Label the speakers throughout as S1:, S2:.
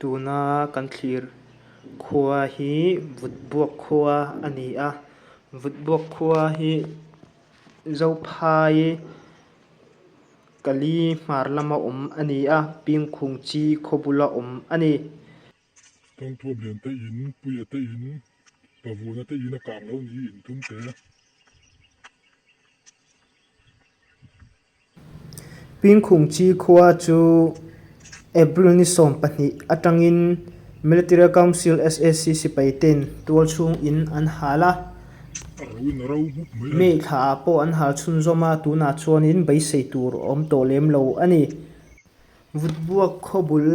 S1: Tuna kan thlir khua hi Vutbuak khua a ni a, Vutbuak khua hi Zophai Kali hmar lama awm a ni a, Pingkhung chi khaw bula awm a ni.
S2: Thangthuam lian te in, Puia te in, Pavuna te in a kang lo ni in tum te.
S1: Pingkhung chi khua chu April ni 12 atangin Military Council SAC sipai ten tual chhung in an hal a. May thla ah pawh an hal chhunzawm a, tunah chuanin beisei tur a awm tawh lem lo a ni. Vutbuak khawbul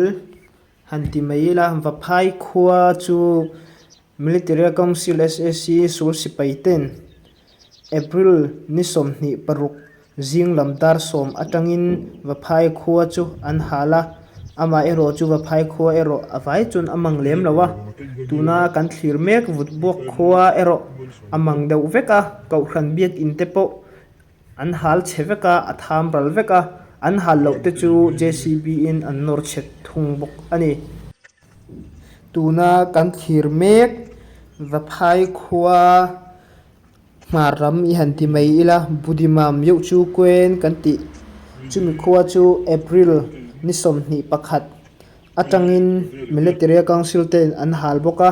S1: han ti mai ila, Vaphai khua chu Military Council SAC sul sipai ten April ni 26 zing lam dar 10 atangin Vaphai khua chu an hal a, amah erawh chu Vaphai khua erawh a vai chuan a mang lem lo a, tuna kan thlir mek Vutbuak khua erawh a mang deuh vek a, Kohhran biakinn te pawh an hal chhe vek a, a tham ral vek a, an hal loh te chu JCB in an nawr chhe thung bawk a ni. Tuna kan thlir mek Vaphai khua hmar lam i han ti mai ila Budimam Yoh Chu Kuen kan tih chumi khua chu April ni 21 atangin Military Council ten an hal bawk a,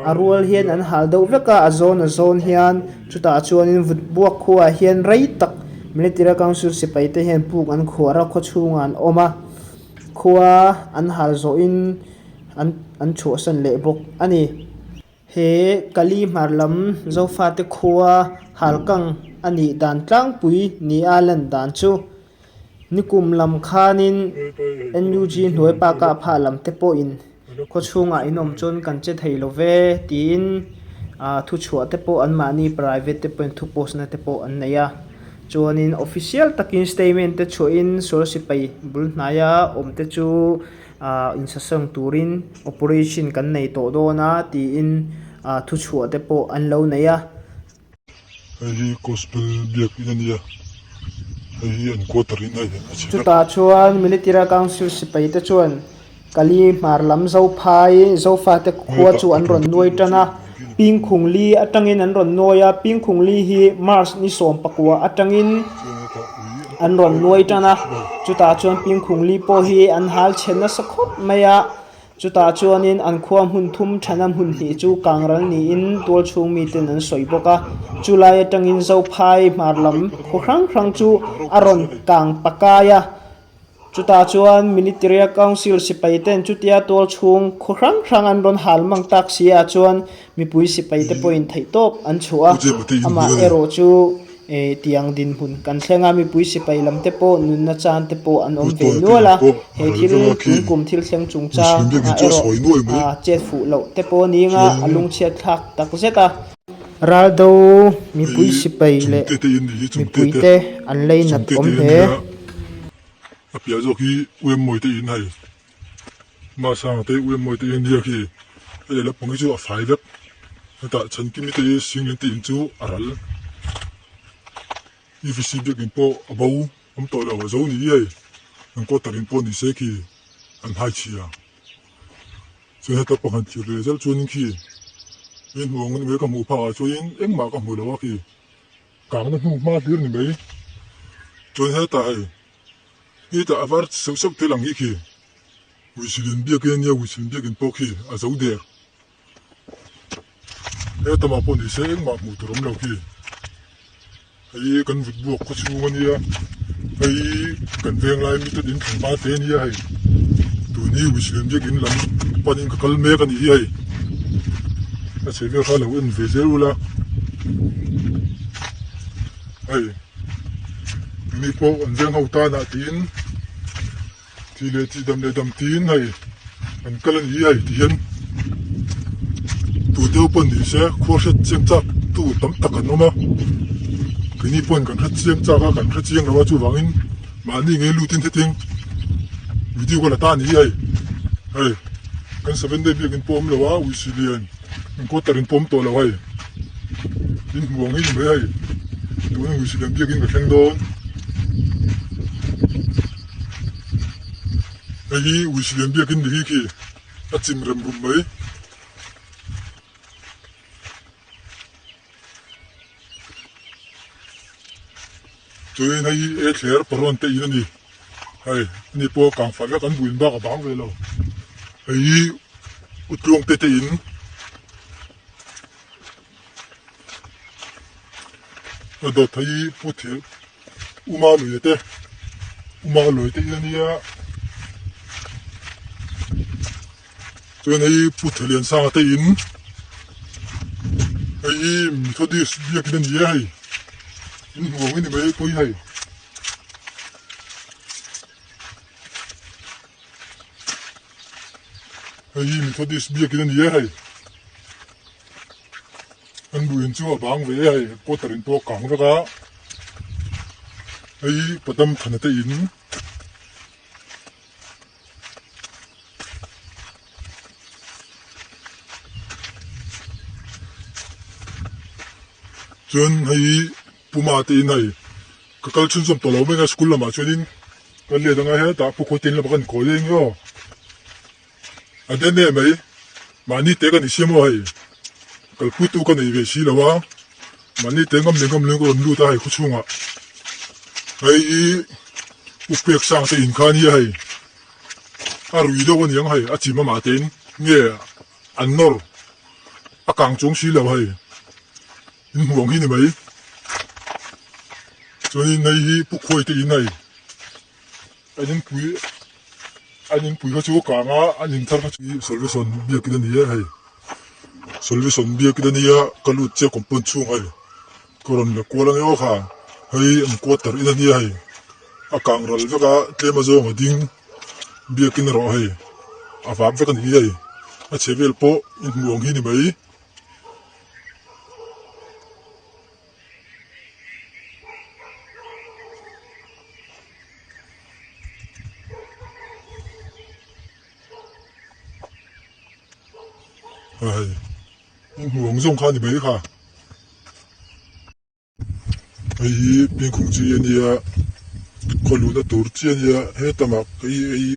S1: a rual hian an hal deuh vek a, a zawn a zawn hian chutah chuanin Vutbuak khuaah hian rei tak Military Council sipai te hian puk an khuar a, khawchhungah an awm a. Khua an hal zawhin an an chhuahsan leh bawk a ni. He Kali hmar lam Zofate khua halkang a nih dan tlangpui nia lan dan chu nikum lam khanin NUG hnuai pa kah phah lam te pawhin Khaw chhungah in awm chuan kan che thei lo ve tiin ah thuchhuah te pawh anmahni private te pawhin thu post na te pawh an nei a. Chuanin official takin statement te chhuahin sual sipai bul hnaia awm te chu ah insaseng turin operation kan nei tawh dawn a tiin ah thuchhuah te pawh an lo nei a.
S2: Hei hi Gospel biak in a nia, hei hi an quarter in a in a chhe vek.
S1: Chutah chuan Military Council sipai te chuan Kali hmar lam Zophai, Zofate khua chu an rawn nuai tan a, Pingkhung li atangin an rawn nuai a, Pingkhung li hi March ni 19 atangin an rawn nuai tan a, chutah chuan Pingkhung li pawh hi an hal chhe nasa khawp mai a. Chutah chuanin an khua hmun thum thana hmun hnih chu kangral niin tualchhung miten an sawi bawk a. Chulai atangin Zophai hmar lam khaw hrang hrang chu a rawn kang pakai a. Chutah chuan Military Council sipai ten chutia tualchhung khaw hrang hrang an rawn hal mang tak si ah chuan mipui sipai te pawhin theihtawp an chhuah a. Amah erawh chu. Tiang dinhmun kan thleng a, mipui sipai lam te pawh nunna chan te pawh an awm ve nual a, he thil tungkum thil thleng chungchang ah erawh chet fuh loh te pawh ni anga a lungchhiat thlak tak zet a. Raldo mipui sipai leh mipui te an leinat awm hle.
S2: A piah zawk hi Uemmawi te in hei Masanga te Uemmawi te in nia khi hei lehlam pang hi chu a fai vek hetah Chhankimi te Singleng te in chu a ral EVC biakin pawh a bo awm tawh lo a zo ni hei an quarter in pawh ni se khi an hai chhia chuan heta pakhat thlir leh zel chuanin khi in hmuh ang mai ka hmuh phak ah chuanin engmah ka hmu lo a khi kangna hnu hma hlir ni mai chuan hetah hei. Hetah a var sauh sauh tel ang hi khi Uisilin biakin a nia, Uisilin biakin pawh khi a zo der. He tamah pawh ni se engmah hmuh tur awm lo khi. Hei kan vut buak khaw chhung a nia, hei kan veng lai mi ten in thleng hma te a nia hei. Tun hi Uisilin biakin lam panin ka kal mek a ni hi hei. A chhe vel kha lo en ve zel ula hei. Ni pawh an veng ho tanah tiin thi leh thi dam leh dam tiin hei an kal a ni hei ti hian tute ho pawh ni se khua hriat chiang chak tu tam tak an awm a keini pawhin kan hre chiang chak a kan hre chiang lo a chuvangin mahni ngei lutin hetiang video ka la ta a ni hei hei kan seven day biakin pawh awm lo a uisi lian. In quarter in pawm tawh lo hei in hmu ang hi ni mai hei tuna nguihsi lian biakin ka thleng dawn hei hi uihsi lian biakin ni hi khi. A chim rem rum mai. Chuan hei hi e thler parawn te in a ni. Hei ani pawh a kang fah vek an buin bak a bang ve lo. Hei hi utluang te te in. A dawt hei hi pu thil uma lui te uma lui te in a nia. Chuan hei Pu Theliansanga te in hei hi Methodist biakin a ni e hei in hmu ang i ni mai pawh hi hei. Hei hi Methodist biakin a ni e hei an buin chu a bang ve e hei quarter in pawh a kang vek a hei hi Padam Thana te in. Chuan hei Puma te in hei ka kal chhunzawm tawh lo mai a school lamah chuanin kan let anga hetah Pu Khawtin lamah kan kawi eng aw a den em mai mahni te ka ni siam aw hei kalpui tu ka nei ve si lo a mahni te ngam leh ngam leh ka rawn lut a hei khawchhungah hei hi Upek sang te in kha ania hei. A rui deuh a niang hei a chim amah tein nge an nawr a kang chung si lo hei in hmuh ang hi ni mai chuanin hei hi pu khuai te in hei an inpui an inpui kha chu a kang a an in thar kha chu solution biakin a ni e hei solution biakin a nia ka lut chiah compound chhung hei. Ka rawn la kual ange aw kha, hei an quarter in a nia hei, a kang ral vek a tlem a zawng a ding biakin erawh hei a vap vek a ni hei, a chhe vel pawh i hmuh ang hi ni mai. Hei. I hmuh ang zawng kha a ni mai kha. Hei hi Pingkhung chi a nia, khaw luhna tur chi a nia, hetamah hei hei.